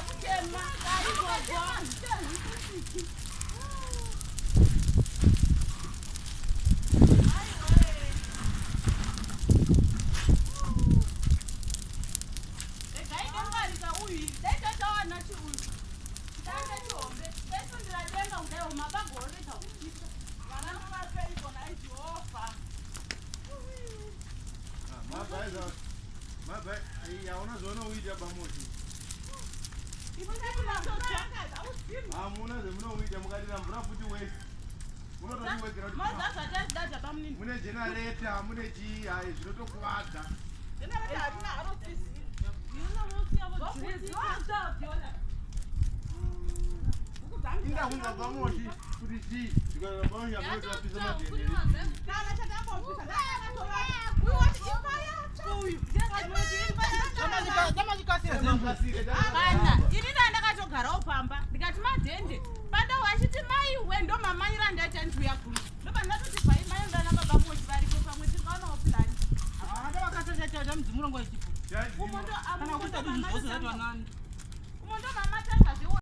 Kuchema izvozvo. Regai ndongwarisa uyu, dai tatawana chiuyu chitanda chihombe, taisundira denga kudai, mabagorega kupisa. Vana vapeiko nhai Jehovha? Hauna zvaunouita pamoshi. Hamuna zvemunouita, mukadira mvura futi wese munototiwedzera kuti Mazazvatazidadza pamunini. Mune generator, mune chii, hai, zvinotokuvadza. Generator hatina haro tizi. Indakunza pamoshi kuti chii, zvikadira pamoshi amoitapisa madhendere. Kana chatambopisa uyu wati imba yatsva uyu. Makasire. Kana ini ndandakatogarawo pamba, ndikati madhende pandau achiti mai we, ndo mamanyira ndaita ndiuya kuno, ndoba ndatoti pai mai ndana baba mochi varipo, pamwe tingaonawo plani. Mudzimurongo ichipo. Umo ndo Kana kuita zvinhu zvose zvacho nani. Umo ndo mamatanga zve.